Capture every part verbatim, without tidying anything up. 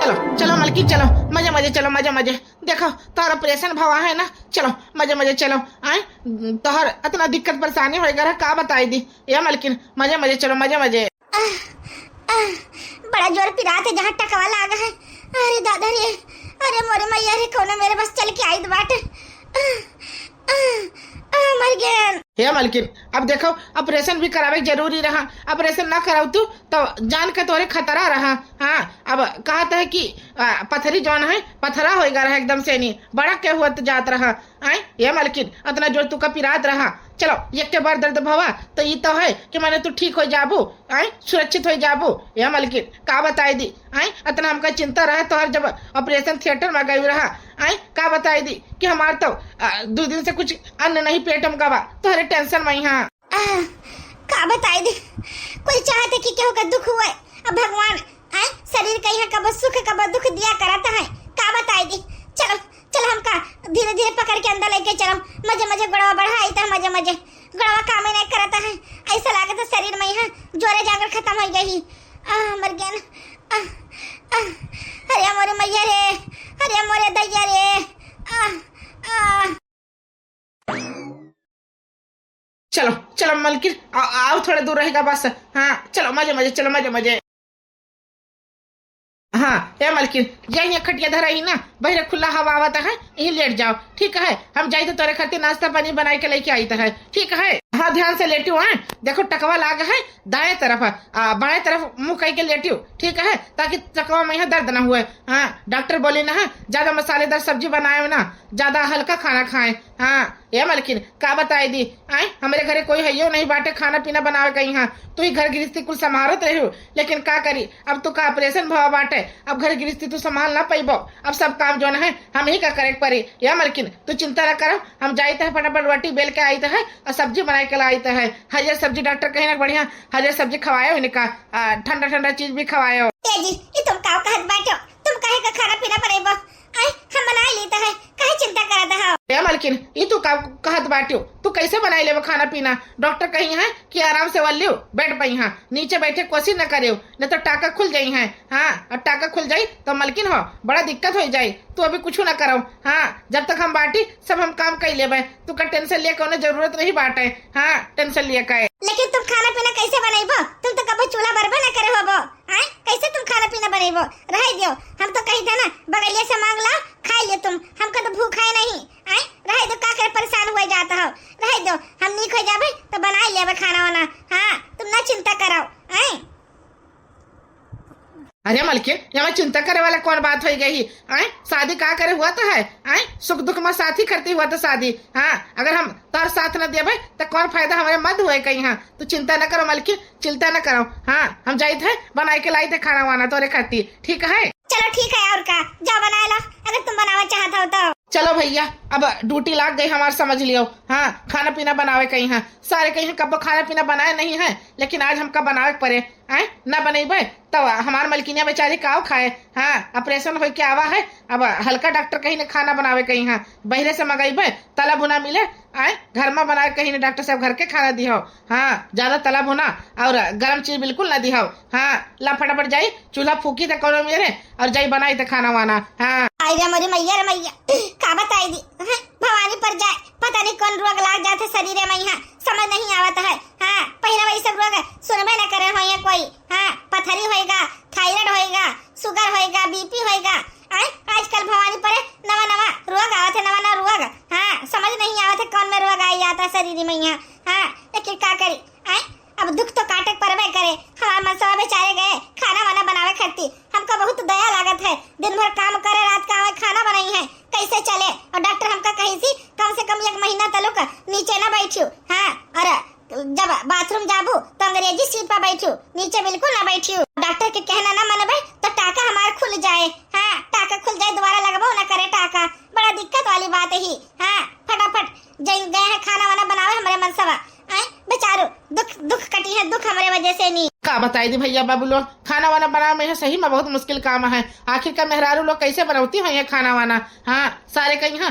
चलो, चलो मलकिन, चलो, मजे मजे चलो, मजे मजे। देखो, तोहर ऑपरेशन भवा है ना, चलो मजे मजे चलो। आए, तोहर इतना दिक्कत परेशानी होएगा रहा, का बताई दी। ए मलकिन, मजे मजे चलो, मजे मजे। आह, आह, बड़ा जोर पिरात है जहाँ टकवा लाग है। अरे दादा रे, अरे मोरे मैया रे, कौनो मेरे बस चल के आई बाटे। आह, आह, आह, मर गया। हे मलकिन, अब देखो, ऑपरेशन भी करावे के जरूरी रहा। ऑपरेशन ना करावतू तो जान के तोरे खतरा रहा। हाँ, अब कहत है कि आ, पथरी जौन है, पथरा होइगा रहा एकदम से नी, बड़ा के हुआ तो जात रहा। आए, ये मलकिन, इतना जोर तू का पिरात रहा। चलो, एक के बार दर्द भवा तो ई तो है कि माने तू ठीक हो जाबू, आए, सुरक्षित हो जाबू। ये मलकिन, का बताई दी, आए, इतना हमका चिंता रहा तोहर जब ऑपरेशन थिएटर में गई रहा, आए, का बताई दी कि हमार तो आ, दो दिन से कुछ अन्न नहीं पेट में गवा, तोहरे टेंशन में ही। हाँ, आह, का बताई दी, कोई चाहते कि केहू का दुख हुए। अब भगवान, आए, शरीर कहीं कब सुख कब दुख दिया करत है, का बताई दी। चलो, चलो, हमका धीरे धीरे पकड़ के अंदर लेके चलो। मजे मजे गोड़वा बढ़ाई त मजे मजे गोड़वा कामे नहीं करत है। ऐसा लागत है शरीर में यहाँ जोरे जागर खत्म हो गई। आह, मर गया ना। आह, आह, अरे मोरे मैया रे, अरे मोरे दैया रे। आह, आह। चलो, चलो मलकिन, आ, आओ, थोड़ा दूर रहेगा बस। हाँ, चलो मजे मजे, चलो मजे मजे। हाँ, ए मलकिन, यही खटिया धरा ही ना, बहरे खुला हवा आवत है, यही लेट जाओ, ठीक है? हम जाई तो तोरे खातिर नाश्ता पानी बनाई के लेके आई है, ठीक है? हाँ, ध्यान से लेटियो, हाँ, देखो टकवा लाग है दाएं तरफ, आ, बाएं तरफ मुंह कई के लेटियो, ठीक है? ताकि टकवा में यहाँ दर्द ना हुए। हाँ, डॉक्टर बोली ना है, ज्यादा मसालेदार सब्जी बनाए ना, ज्यादा हल्का खाना खाएं। हाँ, ए मलकिन, का बताई दी, आए, हमरे घरे कोई हइयो नहीं बाटे खाना पीना बनावे कहीं। हाँ, तू ही घर गृहस्थी कुल संभारत रही हो, लेकिन का करी, अब तू का ऑपरेशन भवा बाटे, अब घर गृहस्थी तू संभाल ना पइबो, अब सब काम जौन है हम ही का करे के पड़ी। ए मलकिन, तू चिंता ना करो, हम जाइत है फटाफट रोटी बेल के आइत है और सब्जी बनाए के लाइत है। हरियर सब्जी डॉक्टर कहे ना बढ़िया, हरियर सब्जी खवायो इनका, आ, ठंडा ठंडा चीज भी खवायो। ए जी, ई तुम का कहत बाटो? तुम काहे का खाना पीना बनेबो? आए, हम बनाए लेते हैं, काहे चिंता करत हो? ए मलकिन, ई तू का कहत बाटियो? तू कैसे बनाए लेबो खाना पीना? डॉक्टर कही है कि आराम से वल्लियो, बैठ पई हाँ, नीचे बैठे कोशिश न करियो, नहीं तो टाका खुल जाई है। हाँ, और टाका खुल जाई तो मलकिन हो, बड़ा दिक्कत हो जाई। तू अभी कुछ ना करो। हाँ, जब तक हम बाटी, सब हम काम कर लेबे। तू का टेंशन लिए कोनो जरूरत नहीं बाटे। हाँ, टेंशन लिए का है। लेकिन तुम खाना पीना कैसे बनेबो? तुम तो कबो चूल्हा बरबे ना करे होबो। आय, कैसे तुम खाना पीना बनेबो? रहे दियो, हम तो कही था ना, बगलिया से मांग ला, खाई लियो तुम। हमका तो भूख है नहीं। आय, रहे दो, का करे परेशान हुए जात हो? रहे दो, हम नीक हो जाबे तो बनाए लेबे खाना वाना। हाँ, तुम ना चिंता करो। आय। अरे मलकिन, यहाँ चिंता करे वाला कौन बात हो गई? आय, शादी का करे हुआ तो है? आय, सुख दुख में साथ ही करती हुआ तो शादी। हाँ, अगर हम तोर साथ न देबे तो कौन फायदा हमारे मत हुए कहीं। हाँ, तू चिंता न करो मलकिन, चिंता न करो। हाँ, हम जाइत है, बनाए के लाइत है खाना वाना तोरे खातिर, ठीक है? चलो ठीक है, और का, जाओ बनाए लो, अगर तुम बनावा चाहत हो तो। चलो भैया, अब ड्यूटी लाग गई हमार, समझ लियो। हाँ, खाना पीना बनावे कहीं है, सारे कहीं कब खाना पीना बनाए नहीं है, लेकिन आज हमका बनावे के पड़े। आय, ना बनेबे तो हमार मलकिनिया बेचारी काव खाए। हाँ, ऑपरेशन होके आवा है, अब हल्का डॉक्टर कहीं ने खाना बनावे कहीं। हाँ, बहरे से मंगाइबे, तला भुना मिले, आय, घर में बनाए कहीं ने डॉक्टर साहब घर के खाना दिहो। हाँ, ज्यादा तला भुना और गरम चीज बिल्कुल ना दिहो। हाँ, ला फटाफट जाई, चूल्हा फूकी थे कोनो मेरे और जाई बनाई थे खाना वाना। हाँ। आई रे मोरी मैया रे मैया, का बताई दी, हैं? भवानी पर जाए, पता नहीं कौन रोग लाग जाते शरीर में यहाँ, समझ नहीं आवत है। हाँ, पहले वही सब रोग सुनबे न करे हो ये कोई। हाँ, पथरी होएगा, थायराइड होएगा, शुगर होएगा, बीपी होएगा। आय, आजकल भवानी पर नवा नवा रोग आवत है, नवा नवा रोग। हाँ, समझ नहीं आवत है कौन में रोग आई जाता है शरीर में यहाँ। हाँ, लेकिन का करी? आय, अब दुख तो काटे के परबे करे। हमार मनसवा बेचारे गए खाना वाना बनावे खातिर। हमका बहुत दया लागत है, दिन भर काम करे, रात का आवे खाना बनाई है, कैसे चले? और डॉक्टर हमका कही थी कम से कम एक महीना तलुक नीचे ना बैठियो। हाँ, और जब बाथरूम जाबू तो अंग्रेजी सीट पर बैठियो, नीचे बिल्कुल ना बैठियो। डॉक्टर के कहना ना मनबे तो टाका हमार खुल जाए। हाँ, टाका खुल जाए, दोबारा लगबो ना करे टाका। बड़ा दिक्कत वाली बात ही। हाँ, फटाफट जई गए हैं खाना वाना बनावे हमरे मनसवा। आय, बेचारो, दुख, दुख कटी है, दुख हमरे वजह से नी। का बताई दी भैया बाबू लोग, खाना वाना बनावे में सही में बहुत मुश्किल काम है। आखिर का मेहरारू लोग कैसे बनौती हैं ये खाना वाना? हाँ, सारे कहीं हाँ,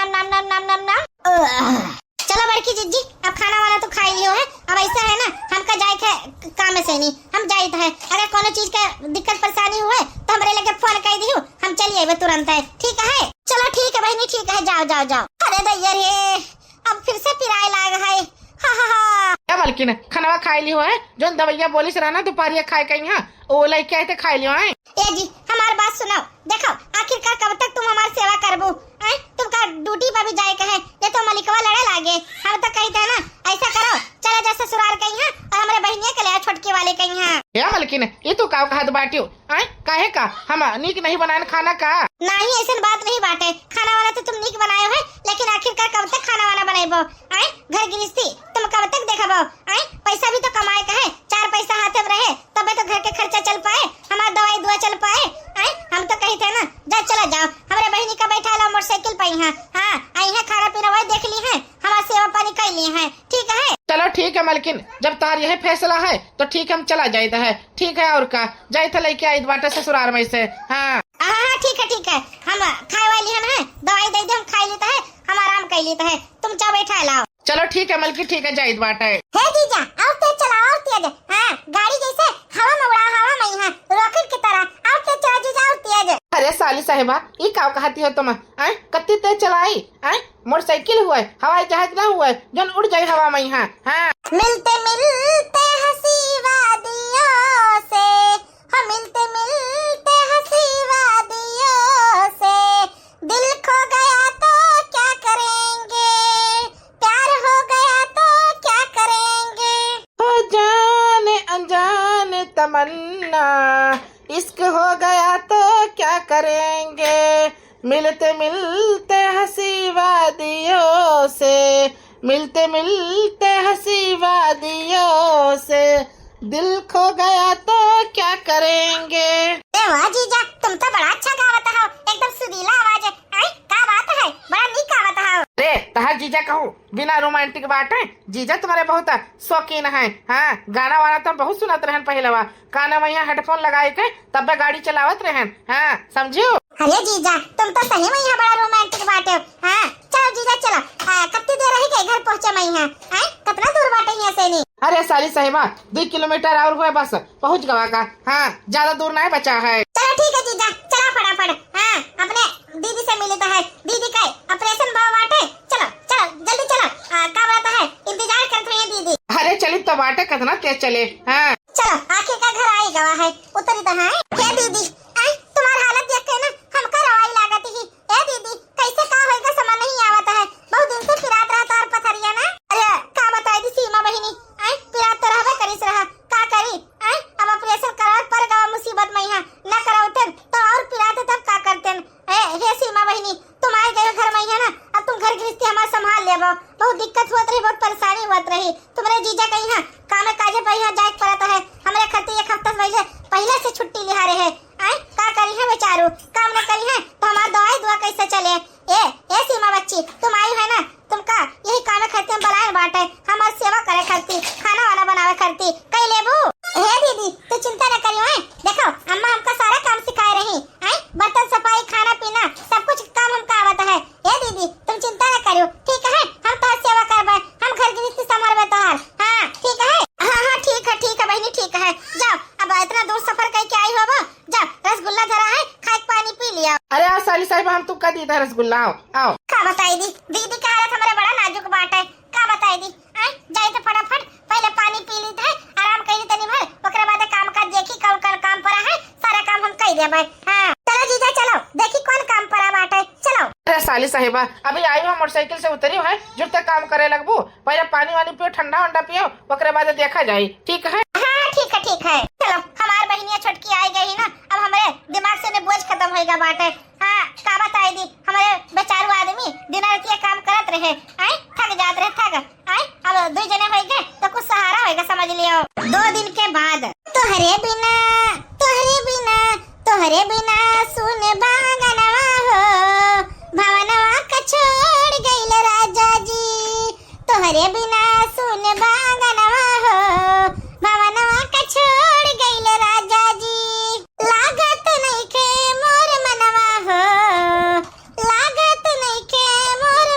नाम, नाम, नाम। अह। चलो बड़की जिज्जी, अब खाना वाना तो खाई लियो है। अब ऐसा है ना, हमका जाए के काम से नहीं, हम जाइत है। अगर कोनो चीज के दिक्कत परेशानी हुए तो हमरे लगे फोन कर दियो, हम चली अइबे तुरंत है, ठीक है? चलो ठीक है बहिनी, ठीक है, जाओ, जाओ, जाओ। अरे दैया रे, अब फिर से पिराए लाग है। हा, हा, हा। ए मलकिन, खनवा खाई लियो है? जौन दवैया बोलिस रहा ना दुपहरिया खाए के यहाँ, वो लइके आए थे, खाई लियो है। ए जी, हमार बात सुनाओ। देखो, आखिरकार कब तक तुम हमार सेवा करबू? हैं? तुमका ड्यूटी पर भी जाए के है, ये तो मलिकवा लड़े लागे। हम तो कही थे ना, ऐसा करो, चला जा ससुराल के यहाँ और हमरे बहिनिया के ले आओ छोटकी वाले के यहाँ। ए मलकिन, ये तू का कहत बाटियो? आय, काहे का? हम नीक नहीं बनाएन खाना का? नहीं, ऐसन बात नहीं बाटे। खाना वाना तो तुम नीक बनाए हो, लेकिन आखिरकार कब तक खाना वाना बनाइबो? आय, घर गृहस्थी तुम कब तक देखबो? आय, पैसा भी तो कमाए का है, चार पैसा हाथे में रहे, तबे तो घर के खर्चा चल पाए, हमार दवाई दुआ चल पाए। आय, हम तो कही थे ना, जा चला जाओ, हमरे बहिनी का बैठा लो मोटरसाइकिल पे यहाँ। हाँ, आई है, खाना पीना वही देख ली है, हमार सेवा पानी कर ली है, ठीक है? चलो ठीक है मलकिन, जब तार यही फैसला है तो ठीक है, हम चला जाइत है, ठीक है, और का, जाइत है लइके आइत बाटे ससुराल में से। हाँ। हाँ, हाँ, ठीक है, ठीक है, हम खाए वाली है ना, दवाई दे दे, हम खाई लेता है, हम आराम कर लेता है, तुम जाओ बैठा लाओ। चलो ठीक है मलकिन, ठीक है, जाइत बाटे। हे जीजा, और तेज चलाओ, और तेज। हाँ, गाड़ी जैसे हवा में उड़ा, हवा में यहाँ rocket की तरह, और तेज चला जीजा, और तेज। अरे साली साहिबा, ई का कहती हो तुम? आय, कत्ती तेज चलाई? आय, मोटरसाइकिल हुए, हवाई जहाज ना हुए, जौन उड़ जाए हवा में यहाँ। हाँ। मिलते मिलते हंसी वादियों से, हो मिलते मिलते हंसी वादियों से, दिल खो गया तो क्या करेंगे, प्यार हो गया तो क्या करेंगे। हो जाने अनजाने तमन्ना, इश्क हो गया तो क्या करेंगे, मिलते मिलते हंसी वादियों से, मिलते मिलते हंसी वादियों से, दिल खो गया तो क्या करेंगे। ए वाह जीजा, तुम तो बड़ा अच्छा गावत हो, एकदम सुरीला आवाज है। आय, का बात है, बड़ा नीक गावत हो। रे, तहार जीजा कहूँ बिना रोमांटिक बाटे, जीजा तुम्हारे बहुत शौकीन है। हाँ, गाना वाना तो हम बहुत सुनत रहन पहले, वा काना में यहाँ हेडफोन लगाए के तब्बे गाड़ी चलावत रहन। हाँ, समझियो? अरे जीजा, तुम तो सही में यहाँ बड़ा रोमांटिक बाटे हो। हाँ, चलो जीजा, चलो। आ, कत्ती देर रही गई घर पहुँचे में यहाँ? हैं? कितना दूर बाटे यहाँ से नहीं? अरे साली साहिबा, दो किलोमीटर और हुए बस, पहुँच गवा का। हाँ, ज्यादा दूर नहीं बचा है। चलो ठीक है जीजा, चलो फटाफट। हाँ, अपने दीदी से मिली तो है, दीदी का ऑपरेशन भवा बाटे। चलो, चलो, जल्दी चलो। आ, का बोलता है, इंतजार करत रही है दीदी। अरे चली तो बाटे, कितना तेज चले। हाँ। चलो, आखिर का घर आई गवा है, उतरी तो है। हे दीदी, आय, तुम्हार हालत देख के ना हमका रवाई लागत ही। ए दीदी, कैसे का होएगा समझ नहीं आवत है, बहुत दिन से पिरात रहा तार पथरिया ना। अरे का बताई दी सीमा बहिनी, आय, पिरात तो रहबे करिस रहा, का करी, आय, अब ऑपरेशन करावत पर गवा मुसीबत में यहाँ, ना करावतन तो और पिरात तब का करतन। ए, हे सीमा बहिनी, तुम आई गए घर में है ना, अब तुम घर गृहस्थी हमार संभाल लेबो। बहुत दिक्कत होत रही, बहुत परेशानी होत रही। तुम्हरे जीजा कहीं है, कामे काजे पर यहाँ जाए के पड़त है। हमरे खातिर एक हफ्ता से पहले, पहले से छुट्टी लिहा रहे। आय, का करी है बेचारू, काम न करी है तो हमार दवाई दुआ कैसे चले? ए, ए सीमा बच्ची, तुम आई है ना, तुमका यही कामे खातिर हम बुलाए बाटे, हमार सेवा करे खातिर, खाना वाना बनावे खातिर। कई लेबू? हे दीदी, तू चिंता न करियो, हैं? देखो, अम्मा हमका सारा काम सिखाए रही, हैं? बर्तन सफाई, खाना पीना, सब कुछ काम हमका आवत है। हे दीदी, तुम चिंता न करियो, ठीक है? हम तोहार सेवा करबे, हम घर गृहस्थी संभालबे तोहार। हाँ, ठीक है? हाँ, हाँ, ठीक है, ठीक है बहिनी, ठीक है। जाओ, अब इतना दूर सफर करके आई हो, जाओ, रसगुल्ला धरा है, खाए के पानी पी लिया। अरे आओ साली साहिबा, हम तुमका दी था रसगुल्ला, आओ, आओ। का बताई दी, दीदी का हालत हमारे बड़ा नाजुक बाटे। का बताई दी, आय, जाई तो फटाफट पहले पानी पी ली थे, आराम कर ली तनी भर, ओकरे बाद काम काज देखी, कौन कौन काम पड़ा है, सारा काम हम कर देबे। हाँ, चलो जीजा, चलो, देखी कौन काम पड़ा बाटे, चलो। अरे साली साहिबा, अभी आई हो, मोटरसाइकिल से उतरी हो, जुट तक काम करे लगबू, पहले पानी वानी पियो, ठंडा वंडा पियो, ओकरे बाद देखा जाई, ठीक है? हाँ, ठीक है, ठीक है। चलो, हमार बहिनिया छोटकी आई गई ना, अब हमरे दिमाग से ने बोझ खत्म होएगा बाटे। हाँ, का बताई दी, हमरे बेचारू आदमी दिन रात ये काम करत रहे, आय, थक जात रहे, थक, आय, अब दो जने होएगा तो कुछ सहारा होएगा, समझ लियो। दो दिन के बाद। तोहरे बिना, तोहरे बिना, तोहरे बिना सुन बांगनवा हो, भवनवा का छोड़ गइल राजा जी। तोहरे बिना सुन बांगनवा हो, भवनवा का छोड़ गइल राजा जी। लागत नइखे मोर मनवा हो, लागत नइखे मोर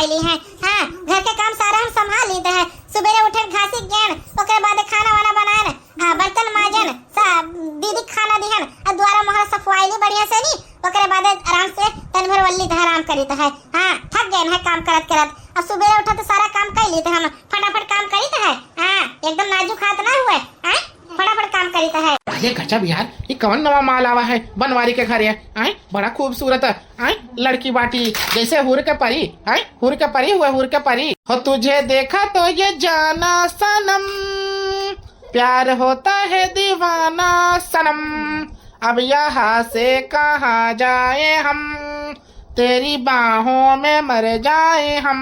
ली है। हाँ, घर के काम सारा हम संभाल लीत है। सुबेरे उठन, घासी गेन, ओकरे बाद खाना वाना बनान, आ, बर्तन माजन, सा-, दीदी खाना दिहन, आ, दुआरा मोहरा सफवाई ली बढ़िया से नी, ओकरे बाद आराम से तन भर वल्ली त है, आराम करीत है। हाँ, थक गए है काम करत करत। अब सुबेरे उठा तो सारा काम कर लीत है हम, फटाफट काम करीत है। हाँ, एकदम नाजुक हाथ ना हुए, हाँ, फटाफट काम करीत है। अरे गजब यार, ये कौन नवा माल आवा है बनवारी के घरे? आए, बड़ा खूबसूरत, आए, लड़की बाटी, जैसे हुर के परी, आए, हुर के परी हुए, हुर के परी। हो तुझे देखा तो ये जाना सनम, प्यार होता है दीवाना सनम, अब यहाँ से कहाँ जाए हम, तेरी बाहों में मर जाए हम।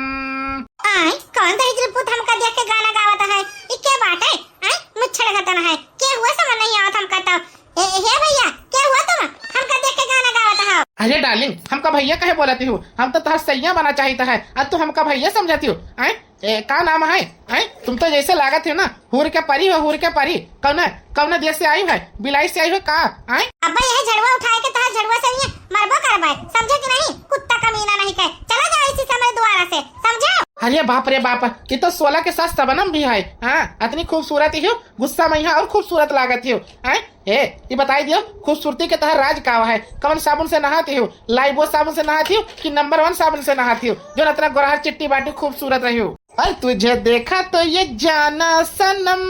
आए, कौन दहिजरी पूत हमका देख के गाना गावत है? ई के बाटे? आए, मुच्छड़ खतन है। के हुआ समझ नहीं आवत हमका तो। ए, हे भैया, के हुआ तुम? हमका देख के गाना गावत हो? अरे डार्लिंग, हमका भैया कहे बोलती हूँ? हम तो तोहर सैया बना चाहित है, और तू हमका भैया समझती हो? आए? ए, का नाम है? आए? तुम तो जैसे लागत हो ना, हुर के परी हो, हुर के परी। कौन, कौन देश से आई है? बिलाई से आई हो का? आए? अब्बा, यह झड़ुआ उठाए के तोहर झड़ुआ से ही मरबो करबे, समझे कि नहीं? कुत्ता कमीना नहीं के, चला जाओ इसी समय द्वारा से, समझो? अरे बाप रे बाप, ये तो सोलह के साथ सबनम भी है। हाँ, इतनी खूबसूरत ही हो, गुस्सा में यहाँ और खूबसूरत लागत ही हो। आए? ए, ये बताई दियो, खूबसूरती के तोहर राज का है? कौन साबुन से नहाती हो? लाइबो साबुन से नहाती हो कि नंबर वन साबुन से नहाती हो, जो इतना गोरहर चिट्टी बाटी खूबसूरत रही हो? और तुझे देखा तो ये जाना सनम,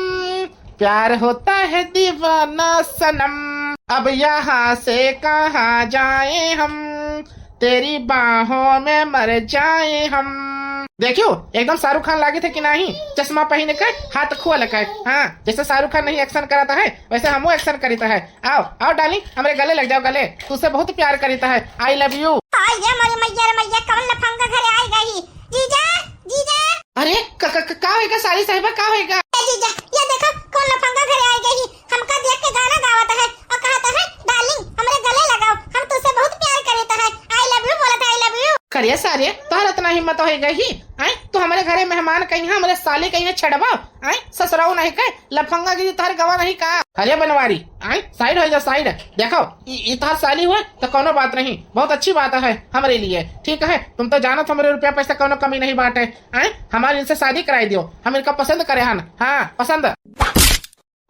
प्यार होता है दीवाना सनम, अब यहाँ से कहाँ जाए हम, तेरी बाहों में मर जाए हम। देखियो, एकदम शाहरुख खान लागे थे कि नहीं? चश्मा पहन के, हाथ खोल के, हाँ, जैसे शाहरुख खान नहीं एक्शन कराता है, वैसे हमो एक्शन करीता है। आओ, आओ डार्लिंग, हमरे गले लग जाओ, गले। तुझसे बहुत प्यार करीता है। I love you। आय रे मोरे मैया रे मैया, कवन लफंगा घरे आय गई। जीजा, जीजा। अरे, क-, क-, क-, का होएगा साली साहिबा, का होएगा? ए जीजा, ये देखो, कौन लफंगा घरे आय गई। हमका देख के गाना गावत है और कहत है, "डार्लिंग, हमरे गले लगाओ, हम तुझसे बहुत प्यार करीत है, I love you बोलत है, I love you।" करिया सारे, तोहर इतना हिम्मत होई गई, आय? तू हमरे घरे मेहमान कहीं, हमरे साली कहीं छड़बा, आय? ससुराऊ नहीं कहे, लफंगा गिरी तोहर गवा नहीं का? अरे बनवारी, आय? साइड हो जा, साइड। देखो, ई, ई तोहर साली हुए तो कोनो बात नहीं, बहुत अच्छी बात है हमरे लिए, ठीक है? तुम तो जानत हमरे रुपया पैसा कोनो कमी नहीं बाटे, आय? हमारे इनसे शादी कराई दियो, हम इनका पसंद करे हन, हाँ, पसंद।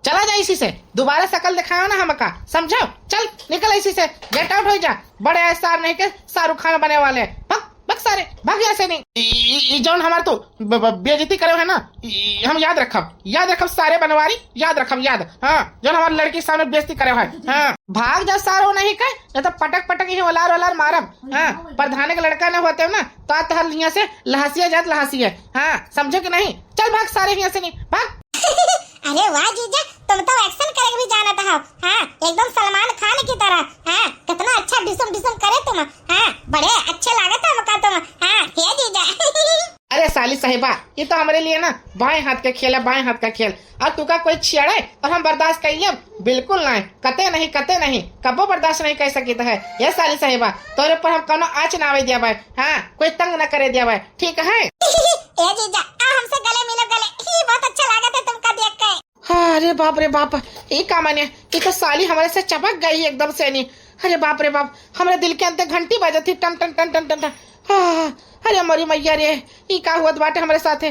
चला जा इसी से, दोबारा शकल दिखाओ ना हमका, समझो? चल, निकल इसी से, get out हो जा। बड़े एस आर नहीं के शाहरुख खान बने वाले। भाग, भाग सारे, भाग यहाँ से नहीं। ई, ई, ई जौन हमार तो ब-, ब-, बेइज्जती करे है ना, ई, हम याद रखब, याद रखब सारे बनवारी, याद रखब, याद। हाँ, जौन हमार लड़की के सामने बेइज्जती करे है। हाँ, भाग जा सारे नहीं के, नहीं तो पटक पटक ही ओलार ओलार मारब। हाँ, प्रधान के लड़का न होते ना, तो आज तोहर यहाँ से लहसिया जात लहसिया। हाँ, समझे कि नहीं? चल भाग सारे यहाँ से नहीं, भाग। अरे वाह जीजा, तुम तो एक्शन करे भी जानत हो। हाँ, एकदम सलमान खान की तरह। हाँ, कितना अच्छा डिसम डिसम करे तुम। हाँ, बड़े अच्छे लागत हो मका तुम। हाँ, हे जीजा। अरे साली साहिबा, ये तो हमरे लिए ना बाएं हाथ का खेल है, बाएं हाथ का खेल। और तू का कोई छियाड़े और हम बर्दाश्त कर लेब? बिल्कुल नहीं, कते नहीं, कते नहीं, कबो बर्दाश्त नहीं कर सकित है। ये साली साहिबा, तोरे पर हम कौनो आँच ना आवे दिया भाई। हाँ, कोई तंग ना करे दिया भाई, ठीक है? ए जीजा, आ हमसे गले मिलो गले, ही बहुत अच्छा लागत है तुमका देख के। हाँ, अरे बाप रे बाप, ई का माने, ई तो साली हमरे से चपक गई एकदम से नी। अरे बाप रे बाप, हमरे दिल के अंते घंटी बजत थी टन टन टन टन टन टन। हाँ, अरे मोरी मैया रे, ई का हुआ बाटे हमरे साथे?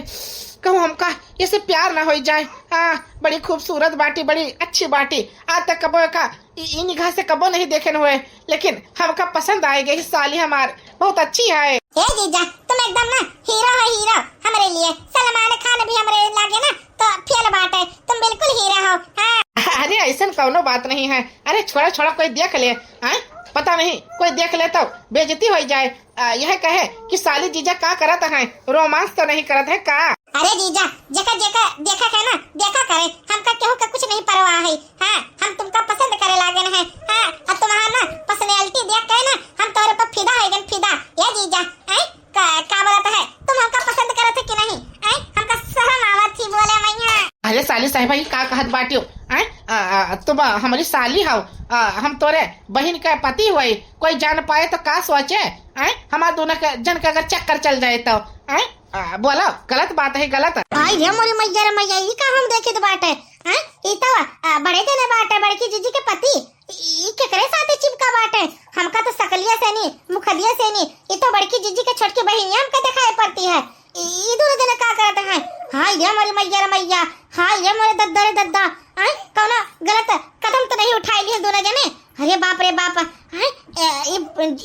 कहूँ हमका ये से प्यार ना होई जाए। हाँ, बड़ी खूबसूरत बाटी, बड़ी अच्छी बाटी। आज तक कबो का ई, ई निगाह से कबो नहीं देखे हुए, लेकिन हमका पसंद आए गई साली हमार, बहुत अच्छी है। ए जीजा, तुम एकदम ना हीरो हो, हीरो। हमरे लिए सलमान खान भी हमरे लागे ना तो फेल बाटे, तुम बिल्कुल हीरो हो। हाँ। अरे ऐसन कौनो बात नहीं है। अरे छोड़ा छोड़ा, कोई देख ले, आए? पता नहीं कोई देख ले तो बेइज्जती हो जाए। आ, यह कहे कि साली जीजा का करत है, रोमांस तो नहीं करत है का? अरे जीजा, जेका जेका देखा है ना, देखा करे, हमका केहू का कुछ नहीं परवाह है। हाँ, हम तुमका पसंद करे लागन है। हाँ, और तुम्हार ना पर्सनैलिटी देख के ना हम तोरे पर फिदा हो गए, फिदा। ये जीजा, हैं? का, का बोलत है? तुम हमका पसंद करत है कि नहीं? हैं? हमका शर्म आवत थी बोले मैया। अरे साली साहिबा, ई का कहत बाटियो? हैं? आ, आ, तुम हमारी साली हो, आ, हम तोरे बहिन के पति हुई, कोई जान पाए तो का सोचे? हैं? हमार दोनों के जन के अगर चक्कर चल जाए तो, हैं? आ, बोलो, गलत बात है, गलत। आई रे मोरी मैया रे मैया, ई का हम देखित बाटे? हैं? ई तो, आ, बड़े जने बाटे, बड़की जीजी के पति। ई केकरे साथे चिपका बाटे? हमका तो सकलिया से नी, मुखदिया से नी, ई तो बड़की जीजी के छोटकी बहिनिया हमका देखाई पड़ती। ई दोनों जने का करत हैं? हाय रे मोरी मैया रे मैया, हाय रे मोरे दद्दा रे दद्दा। आय, कौनो गलत कदम तो नहीं उठाई लिए दोनों जने? अरे बाप रे बाप। आय, ए, ई,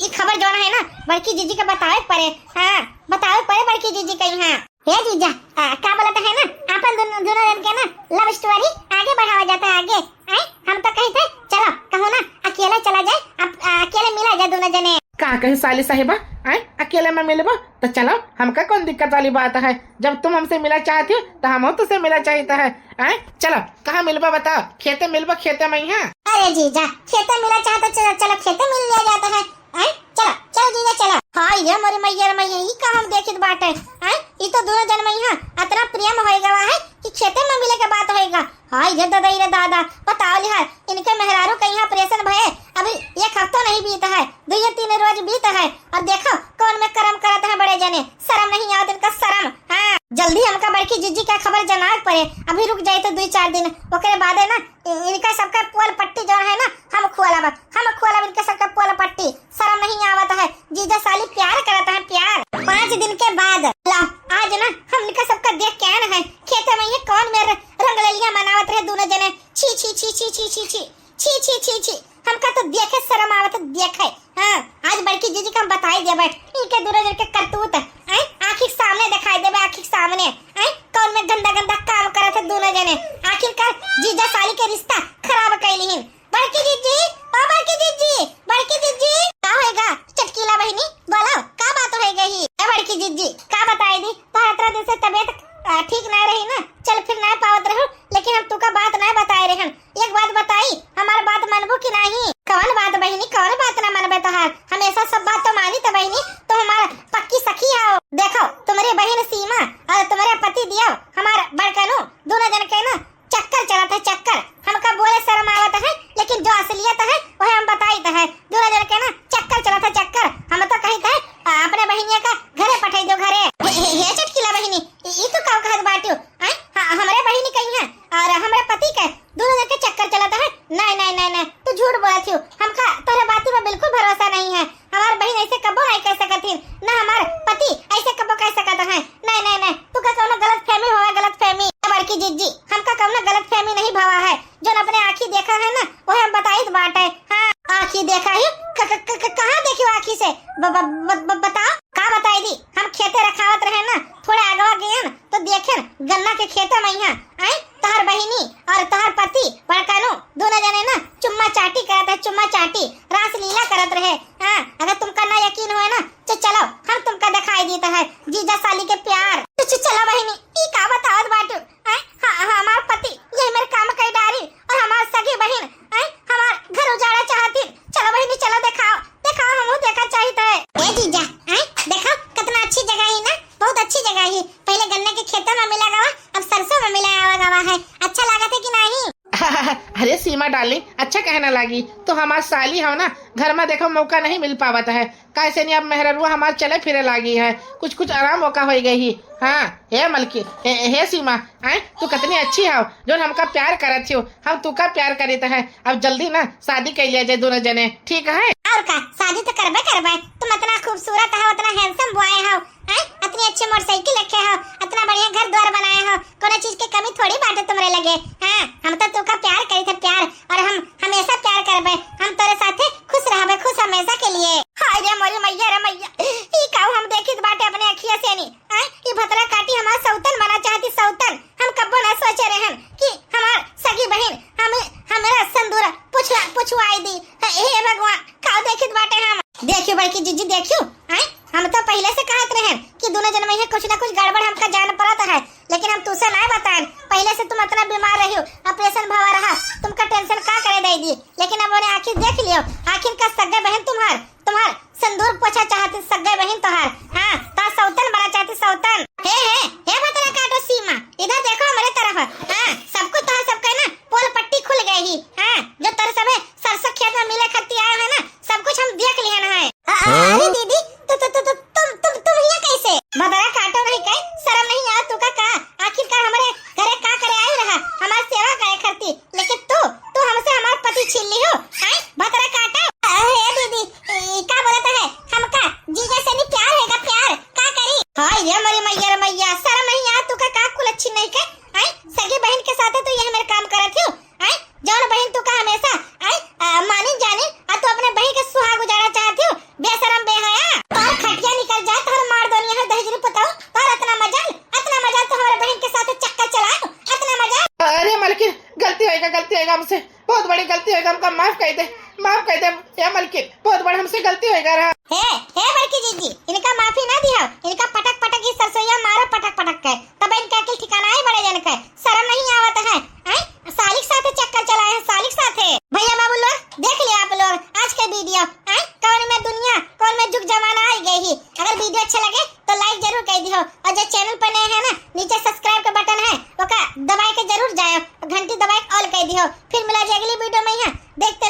ई खबर जौन है ना, बड़की जीजी के बतावे के पड़े। हाँ, बतावे के पड़े बड़की जीजी के यहाँ। हे जीजा, आ, का बोलत है ना, आपन दोनों, दोनों जन के ना love story आगे बढ़ावा जाता है आगे। आय, हम तो कही थे, चलो, कहूँ ना, अकेले चला जाए, अब, आ, अकेले मिला जाए दोनों जने। का कहे साली साहिबा, आय, अकेले में मिलबो तो चलो, हमका कौन दिक्कत वाली बात है? जब तुम हमसे मिला चाहती हो तो हम तुमसे मिला चाहता है। आय, चलो, कहाँ मिलबो बताओ? खेते मिलबो, खेते में ही है। अरे जीजा, खेते मिला चाहता, चलो, चलो, खेते मिल लिया जाता है। आय, चलो, चलो जीजा, चलो। हाय रे मोरे मैया रे मैया, ई का हम देखित बाटे? आय, ई तो दोनों जन में यहाँ अतना प्रेम होए गवा है कि खेते में मिले के बात होएगा। हाय रे दादा, ई रे दादा, बताओ लिहार, इनके मेहरारू के यहाँ operation भये, अभी एक हफ्तो नहीं बीत है, दुइये तीन रोज बीत है, और देखो कौन में करम करत है बड़े जने, शर्म नहीं आवत इनका शर्म। हाँ, जल्दी हमका बड़की जीजी का खबर जनावे के पड़े, अभी रुक जाए तो दुई चार दिन, ओकरे बादे ना इ-, इनका सबका पोल पट्टी जौन है ना, हम खोलब, हम खोलब इनका सबका पोल पट्टी, शर्म नहीं आवत है, जीजा साली प्यार करत है, प्यार। पाँच दिन के बाद, ला, आज ना हम इनका सबका देख के आए हैं, खेते में ये कौन मेरे रंगलेलिया मनावत रहे दोनों जने। छी, छी, छी, छी। हमका तो देखे शर्म आवत है, देखे। हाँ, आज बड़की जीजी का हम बताई देबे, इनके दोनों जन के करतूत, हैं? आँखी के सामने दिखाई देबे, आँखी के सामने, हैं? कौन में गंदा गंदा काम करत है दोनों जने। आखिरकार जीजा साली के रिश्ता खराब कैली हिन। बड़की जीजी, ओ बड़की जीजी, बड़की जीजी। का होएगा चटकीला बहिनी, बोलो, का बात होएगा ही? ए बड़की जीजी, का बताई दी, तोहर इतना दिन से तबीयत, आ, ठीक ना रही ना, चल फिर ना पावत रहू, लेकिन हम तुका बात ना बताए रहन। एक बात बताई, हमार बात मनबू कि नहीं? कौन बात बहिनी, कौन बात ना मनबे तोहार? हमेशा सब बात तो मानी तो बहिनी, तो हमार पक्की सखी हो। देखो, तुम्हारी बहिन सीमा और तुम्हारे पति दियो, हमार बड़कनू, दोनों जन के ना चक्कर चलत है, चक्कर। हमका बोले शर्म आवत है, लेकिन जो असलियत है, वह हम बताइत है। दोनों जन के ना चक्कर चलत है, चक्कर। हम तो कहित है, आ, अपने बहिनिया का घरे पठाई दो, घरे। हे, हे, हे चटकीला बहिनी, ई, ई तू का कहत बाटियो? आय, ह-, हमरे बहिनी कही है और हमरे पति के दोनों जन के चक्कर चलत है। नहीं, नहीं, नहीं, नहीं, तू झूठ बोलत हियो। हमका तोहरे बाती में बिल्कुल भरोसा नहीं है। हमार बहिन ऐसे कबो नहीं कह सकत हिन, ना हमार पति ऐसे कबो कह सकत है। नहीं, नहीं, नहीं, तू का कौनो गलत फहमी होगा, गलत फहमी। ए बड़की जीजी, हमका कौनो गलत फहमी नहीं भवा है, जोन अपने आँखी देखा है ना, वह हम बताइत बाटे। हाँ, आँखी देखा ही, क-, क-, क-, क-, कहाँ देखियो आँखी से? ब-, ब-, ब-, ब-, बताओ, का बताई दी? हम खेते रखावत रहे ना, थोड़े आगवा गए ना, तो देखेन गन्ना के खेते में यहाँ, आय, तोहर बहिनी और तोहर पति बड़कानू दोनों जने ना चुम्मा चाटी करत है, चुम्मा चाटी, रासलीला करत रहे। हाँ, अगर तुमका ना यकीन होए ना, तो चलो, हम तुमका दिखाई देता है जीजा साली के प्यार। तो च-, चलो बहिनी, ई का बतावत बाटू? हैं? हाँ, हाँ, हमार पति यही मेरे काम कई डारी और हमार सगी बहिन, हैं? हमार घर उजाड़ा चाहती। चलो बहिनी, चलो दिखाओ, दिखाओ, हमहू देखा चाहित है। ए जीजा, हैं? देखो, कितना अच्छी जगह ही ना, बहुत अच्छी जगह ही। पहले गन्ने के खेतों में मिला गवा, अब सरसों में मिला आवा गवा है। अच्छा लागत है कि नहीं? अरे सीमा डार्लिंग, अच्छा कहना लागी, तो हमार साली हो ना, घर में देखो मौका नहीं मिल पावत है, कैसे नहीं अब मेहररुआ हमार चले फिरे लागी है, कुछ कुछ आराम मौका होई गई ही। हाँ, हे मलकी, हे, हे सीमा, आय, तू कितनी अच्छी हो, जोन हमका प्यार करत हो, हम तुका प्यार करीत है। अब जल्दी ना शादी कर लिया जाए दोनों जने, ठीक है? और का, शादी तो करबे करबे, तुम इतना खूबसूरत हो, इतना handsome boy हो, हैं? इतनी अच्छी मोटरसाइकिल रखे हो, इतना बढ़िया घर द्वार बनाए हो, कोनो चीज के कमी थोड़ी बाटे तुम्हरे लगे। हाँ, हम तो तुका प्यार करीत है, प्यार, और हम हमेशा प्यार करबे, हम तोरे साथे खुश रहबे, खुश हमेशा के लिए। हाय रे मोरी मैया रे मैया, ई काऊ हम देखित बाटे अपने अखिया से नी, हैं? ई भतरा काटी हमार सौतन बना चाहती, सौतन। हम कब्बो ना सोचे रहन कि हमार सगी बहिन हम, हमरा संदूर पुछवा, पुछवाई दी। हे, हे भगवान, काऊ देखित बाटे हम। देखियो बड़की जीजी, देखियो, हैं? हम तो पहले से कहत रहन कि दोनों जन में कुछ ना कुछ गड़बड़ हमका जान पड़त है, लेकिन हम तुसे नहीं बताएन। पहले से तुम इतना बीमार रहियो, operation भवा रहा, तुमका tension का करे दे दी, लेकिन अब उन्हें आखिर देख लियो, आखिर का सगे बहन तुम्हार, तुम्हार संदूर पोछा चाहती सगे बहन तोहार, हाँ, तो सौतन बना चाहती सौतन। हे, हे, हे भतरा काटो सीमा, इधर देखो हमारे तरफ, हाँ, सब कुछ तोहार सबके ना पोल पट्टी खुल गई ही, हाँ, जो तोरे सबे सरसों खेत में मिले खत्ती आए हैं ना, सब कुछ हम देख लिहन है। अ-, अ-, अरे हाँ? दीदी, तु-, तु-, तु-, तु-, तुम, तुम, तुम हियाँ कैसे? भदरा काटो नहीं कहे, शर्म नहीं आवा तुका का? आखिरकार हमरे घरे का करे आयु रहा? हमार सेवा करे खरती, लेकिन तू, तू हमसे हमार पति छीन लिहू, हैं? भदरा काटो। अ, हे दीदी, ई का बोलत है? हमका जीजा से नहीं प्यार होएगा, प्यार, का करी? हाय रे हमारी मैया रे मैया, शर्म नहीं आ तू का, का कुल अच्छी नहीं के? आई, सगी बहन के साथे तू यह मेरे काम करत हियो। आई, जौन बहन तू का हमेशा, आई, आ, मानी जानी, आ तू अपने बहन के सुहाग उजाड़ा चाहत हियो। बेशरम बेहया, तोर खटिया निकल जाए, तोर मार दोनिया है दहेजरी पुताऊ, तोर इतना मजाल, इतना मजाल तू हमारे बहन के साथे चक्कर चलाओ, इतना मजाल। अरे मलकिन, गलती होएगा, गलती होएगा हमसे, बहुत बड़ी गलती होएगा, हमका माफ कर दे, माफ कर दे, या मलकिन, बहुत बड़ा हमसे गलती होएगा रहा। हे, हे बड़की जीजी, इनका माफी ना दिया, इनका पटक पटक ई सरसोईया मारो पटक पटक के, तब इनका अकिल ठिकाना ही बड़े जन के, शर्म नहीं आवत है, हैं? सालिक साथे चक्कर चलाए हैं, सालिक साथे। भैया बाबू लोग, देख लिया आप लोग आज के वीडियो, हैं? कौन में दुनिया, कौन में जुग जमाना आ गई ही। अगर वीडियो अच्छा लगे तो लाइक जरूर कर दियो, और जो चैनल पर नए हैं ना, नीचे सब्सक्राइब का बटन है, ओका दबाए के जरूर जाओ, घंटी दबाए के ऑल कर दियो। फिर मिला जाए अगली वीडियो में, यहाँ देखते